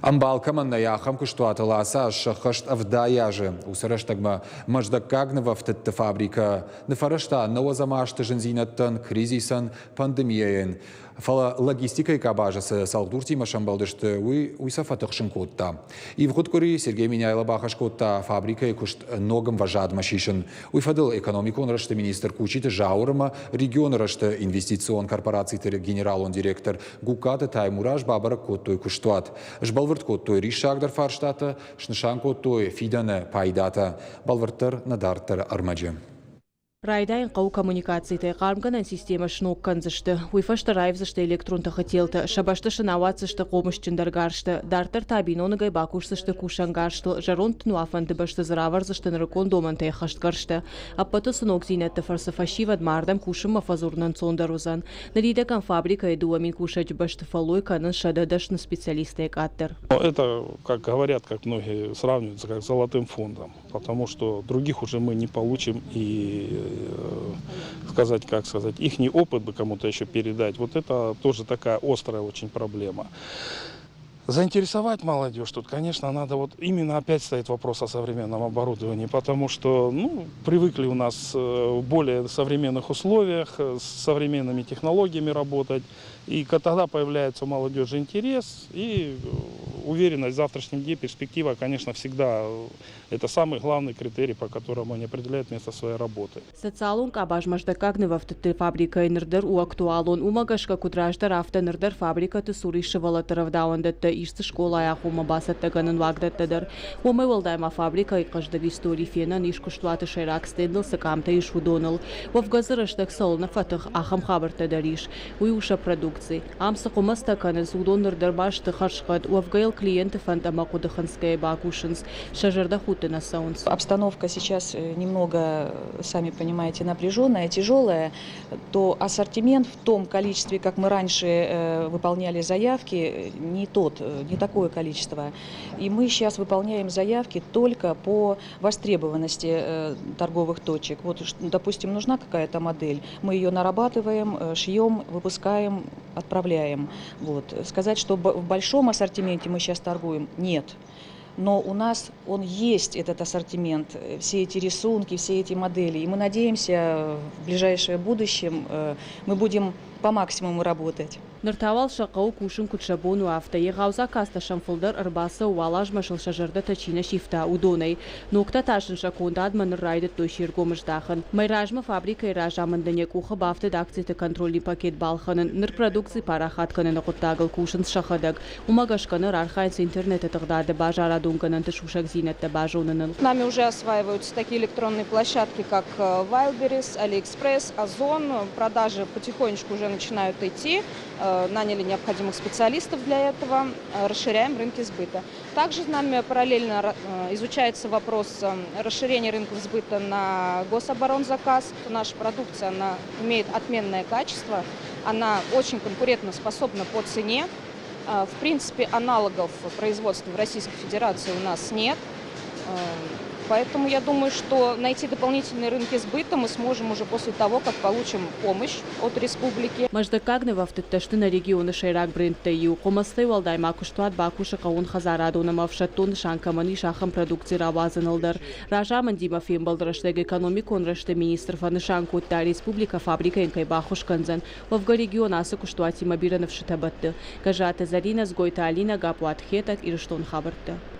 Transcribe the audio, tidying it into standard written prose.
Ӕмбал кӕмӕн нӕй, ахӕм куыстуатыл ацы аз сӕххӕст 70 азы. Уыцы рӕстӕгмӕ Мӕздӕггаг нывӕфтыдты фабрикӕ ныффӕрӕзта нӕуӕдзӕм азты зындзинӕдтӕн, кризисӕн, пандемийӕйӕн. Фӕлӕ логистикӕйы къабазы цы цӕлхдуртимӕ сӕмбӕлдысты, уый, уый сӕ фӕтыхсын кодта. Ивгъуыд къуыри Сергей Меняйло бахӕс кодта фабрикӕйы куыст ног ӕмвӕзадмӕ сисын. Уый фӕдыл экономикон рӕзты министр Кучиты Зауыр ӕмӕ регионы рӕзты инвестицион корпорациты генералон директор Гугкаты Таймураз бабӕрӕг кодтой куыстуат. Сбӕлвырд кодтой риссагдӕр фарстатӕ, снысан кодтой фидӕны пайдатӕ. Бӕлвырддӕр нӕ дарддӕры ӕрмӕджы. Райдайын хъӕуы коммуникацитӕй хъармгӕнӕн системӕ сног кӕндзысты. Уый фӕстӕ раивдзысты электрон тыхы телтӕ, сӕ бӕсты сын ауадздзысты хъомысджындӕр гӕрзтӕ. Дарддӕр та биноныгӕй бакусдзысты кусӕнгӕрзтыл, зӕронд тынуафӕнты бӕсты дзы равӕрдзысты нырыккон домӕнтӕй ӕххӕстгӕрзтӕ. Ӕппӕт уыцы ногдзинӕдты фӕрцы фӕсивӕдмӕ ардӕм кусынмӕ фӕдзурын ӕнцондӕр уыдзӕн. Ныридӕгӕн фабрикӕйы 2000 кусӕджы бӕсты фӕллой кӕнынц 110 специалистӕй къаддӕр. Это, как говорят, как многие сравнивают, как с золотым фондом, потому что других уже мы не получим и сказать, как сказать, их опыт бы кому-то еще передать, вот это тоже такая острая очень проблема. Заинтересовать молодежь тут, конечно, надо вот именно опять стоит вопрос о современном оборудовании, потому что, ну, привыкли у нас в более современных условиях, с современными технологиями работать. И тогда появляется у молодежи интерес и уверенность в завтрашнем дне, перспектива, конечно, всегда это самый главный критерий, по которому они определяют место своей работы. Социалон къабаз Мӕздӕггаг нывӕфтыдты фабрикӕйы ныр дӕр у актуалон. Уымӕ гӕсгӕ куыд раздӕр, афтӕ ныр дӕр фабрикӕты цур ис сывӕллӕтты рӕвдауӕндӕттӕ, ис дзы скъолайы агъоммӕ бацӕттӕгӕнӕн уагдӕттӕ дӕр. Уымӕй уӕлдай ма фабрикӕйы хъӕздыг истори фенӕн ис куыстуаты сӕйраг стендыл цы къамтӕ ис, уыдоныл. Уӕвгӕ дзы рӕстӕг цӕуылнӕ фӕтых, ахӕм хабӕрттӕ дӕр ис. Уый у сӕ продукци. Ам цы хъуымӕцтӕ кӕнынц, уыдон ныр дӕр ма сты хӕрзхъӕд, уӕвгӕ йыл клиенты фӕнд ӕмӕ хъуыды хынцгӕйӕ бакусынц, сӕ зӕрдӕхудты нӕ цӕуынц. Обстановка сейчас немного, сами понимаете, напряженная, тяжелая, то ассортимент в том количестве, как мы раньше выполняли заявки, не тот, не такое количество. И мы сейчас выполняем заявки только по востребованности торговых точек. Вот, допустим, нужна какая-то модель, мы ее нарабатываем, шьем, выпускаем, отправляем. Вот. Сказать, что в большом ассортименте мы сейчас торгуем, нет. Но у нас он есть, этот ассортимент, все эти рисунки, все эти модели. И мы надеемся, в ближайшем будущем мы будем по максимуму работать. Ныр та уал сӕ хъӕуы кусын куыд сӕ бон у, афтӕ. Егъау заказтӕ сӕм фылдӕр ӕрбацӕуы, уал азмӕ сыл сӕ зӕрдӕтӕ чи нӕ сивта, уыдонӕй. Ногтӕ та сын сӕ кондадмӕ ныр райдыдтой се ргом здахын. Мӕй размӕ фабрикӕйы разамындӕн йӕ къухы бафтыд акциты контрольный пакет балхӕнын. Ныр продукци парахат кӕныны хъуыддагыл кусынц сӕхӕдӕг. Уымӕ гӕсгӕ ныр архайынц интернеты тыгъдады базарадон гӕнӕнты сусӕгдзинӕдтӕ базоныныл. Нами уже осваиваются такие электронные площадки, как Wildberries, AliExpress, Озон. Продажи потихонечку уже начинают идти. Наняли необходимых специалистов для этого. Расширяем рынки сбыта. Также с нами параллельно изучается вопрос расширения рынков сбыта на гособоронзаказ. Наша продукция, она имеет отменное качество, она очень конкурентоспособна по цене. В принципе, аналогов производства в Российской Федерации у нас нет. Поэтому я думаю, что найти дополнительные рынки сбыта мы сможем уже после того, как получим помощь от республики. Мӕздӕггаг нывӕфтыдтӕ сты нӕ регионы сӕйраг брендтӕй иу. Хъуымӕцтӕй уӕлдай ма куыстуат бакусы хъӕууон хӕдзарадон ӕмӕ ӕфсӕддон нысан кӕмӕн ис, ахӕм продукци рауадзыныл дӕр. Разамындимӕ фембӕлды рӕстӕг экономикон рӕзты министр фӕнысан кодта, республикӕ фабрикӕйӕн кӕй баххуыс кӕндзӕн. Уӕвгӕ регион ацы куыстуатимӕ бирӕ ныфсытӕ бӕтты. Гӕззаты Зӕринӕ, Дзгойты Алинӕ, Гаппуаты Хетӕг, Ирыстоны хабӕрттӕ.